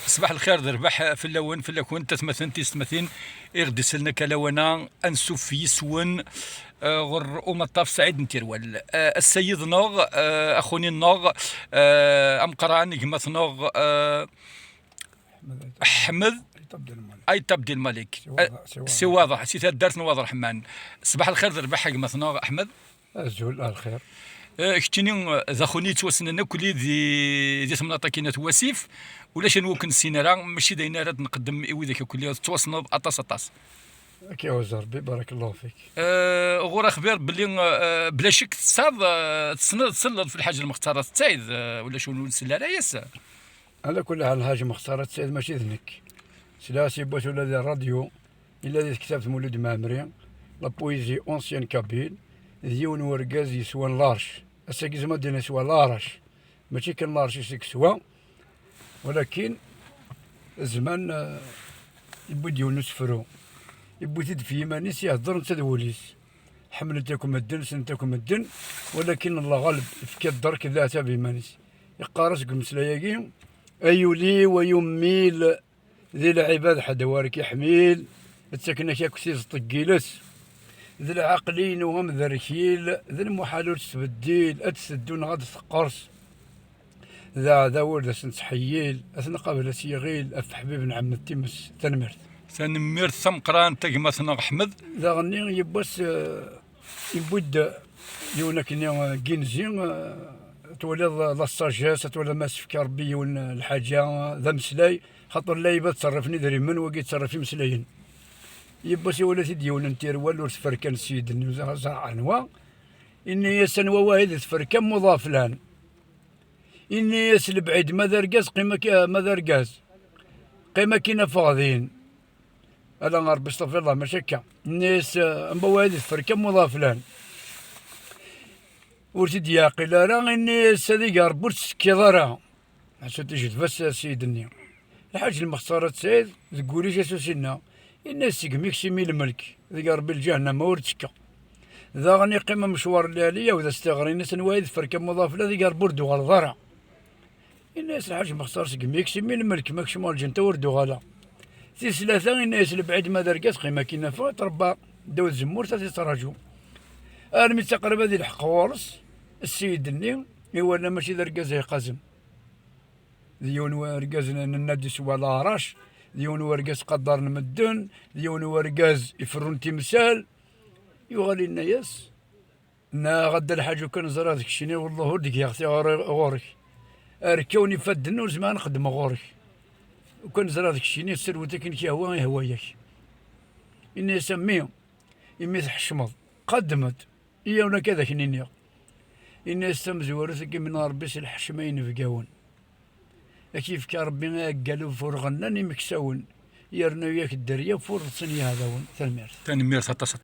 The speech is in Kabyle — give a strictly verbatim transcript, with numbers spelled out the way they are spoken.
Ṣbaḥ lxir d rrbeḥ fell-awen, fell-akent, atmaten, tiyessetmatin, i ɣ-d-isellen akka lawan-a, ansuf yis-wen, eh, ɣer umaṭṭaf Saɛid n Tirwal. Eh, ass-a yid-neɣ, eh, axuni-nneɣ, eh, ameqqran, gma-tneɣ, eh, Ḥmed Ayt Abdelmalek. Ayt Abdelmalek. Si waḍeḥ, si waḍeḥ. Eh, si waḍeḥ, si taddart n Waḍ Ṛeḥman. Ṣbaḥ lxir d rrbeḥ a gma-tneɣ Ḥmed. Azul, a lxir. Eh, keččini, eh, d axuni yettwassnen akk di, di temnaḍt-agi n At Wasif. Ulac anwa ur k-nessin ara, mačči d ayen ara d-nqeddem i widak akk tettwassneḍ aṭas, aṭas. Ad k-iɛuzz Rebbi, barakallahu fik. Eh, ɣur axbir belli, eh, bla ccek tesɛiḍ, eh, tessneḍ, tselleḍ f Lḥaǧ Lmextar At Said, eh, ulac win ur isell ara yes. Ala kulli ḥal, Lḥaǧ Mextar At Said mačči d nekk. Sliɣ-as yiwwas ula di rradyu, illa di tektabt Mulud Mɛemmri, La poésie ancienne kabyle, d yiwen n urgaz yeswan larc. Ass-agi zma d-ini yeswa larc. Mačči kan larc i s-yeswa, walakin zzman, eh, yewwi-d yiwen n usefru. Yewwi-t-id f yiman-is, ihedder netta d wul-is. Ḥemmlen-t akk medden, ssnen-t akk medden, walakin Allah ɣaleb, ifka-d dderk d leɛtab i yiman-is. Yeqqar-as deg umeslay-agi: ay ul-iw, ay ummil, di lɛibad ḥedd ur k-iḥmil, ttaken-ak akk tiẓeṭ deg yiles. D lɛaqel-inu amderkil, d lmuḥal ur tettbeddil, ad d-teddu neɣ ad d-teqqers. D aɛdaw ur d asen-ttḥeyyil, ad t-nqabel ad s-yiɣil, ɣef ḥbib n ɛemmet times. Tanemmirt. Tanemmirt tameqqrant a gma-tneɣ Ḥmed. Daɣenni yiwwas, eh, yewwi-d yiwen akkenni, eh, n yinzi, eh, twaliḍ, eh, la sagesse, ad twaliḍ ma s-tefka Rebbi yiwen, eh, lḥaǧa, eh, d ameslay, xaṭer lɛibad ttṣerrifen idrimen, wagi yettṣerrif imeslayen. Yiwwas iwala-t-id yiwen n Tirwal ur tferkan sseyid-nni, ur ẓerreɛ anwa, inna-yas: anwa wahi di tferka n uḍaflan? Inna-yas: lebɛid ma d argaz, qqim akka, ma d argaz, qqim akkin afeɣ din. Ala Rebbi, stafirlah, mačči akka. Inna-yas: eh, amba wahi di tferka n uḍaflan. Ur t-id-yeɛqil ara, inna-yas: ad iger Rebbi ur tettekkiḍ ara. Ḥaca tijed-as sseyid-nni. Lḥaǧ Lmextar At Said, deg wul-is asusinna. Inna-yas: segmi ksimi lmelk, deg Rebbi lǧahennama ur ttekka. Daɣen iqqim amecwar n lɛali, yawed-as tiɣri, inna-yas: anwa i d tferka n uḍaflan, deg Rebbi ur d-tuɣaleḍ ara. Inna-yas Lḥaǧ Mextar: segmi ksimi lmelk, ma kecmeɣ lǧenta ur d-uɣaleɣ. Tis tlata, inna-yas: lebɛid ma d argaz, qqim akkin afeɣ, itrebba ddaw tzemmurt ad t-ittraǧu. Armi d taqrib ad ilḥeq ɣur-s, sseyid-nni iwala mačči d argaz ay iqazen. D yiwen wergaz n-, nenna-d yeswa leɛrac, d yiwen wergaz qaddaren medden, d yiwen wergaz iferrun timsal. Yuɣal inna-yas: neɣ a Dda Lḥaǧ, ukan ẓriɣ d keččini, wellah ur d-giɣ tiɣri ɣur-k. Rkawen ifadden ur zmireɣ ad xeddmeɣ ɣur-k. Ukan ẓriɣ d keččini, serwet akken k-yehwa, ihwa-yak. Inna-yas: a mmi, imi tḥecmeḍ, qaddem-d, iyyaw nekk ad ak-n-iniɣ. Inna-yas tamezwarut: ad k-imneɣ Rebbi s lḥecma inebgawen. Ad k-yefk Rebbi aɛeggal ufur ɣennan imeksawen, yerna yak dderya ufur ḍsen yiɛdawen. Tanemmirt. Tanemmirt aṭas,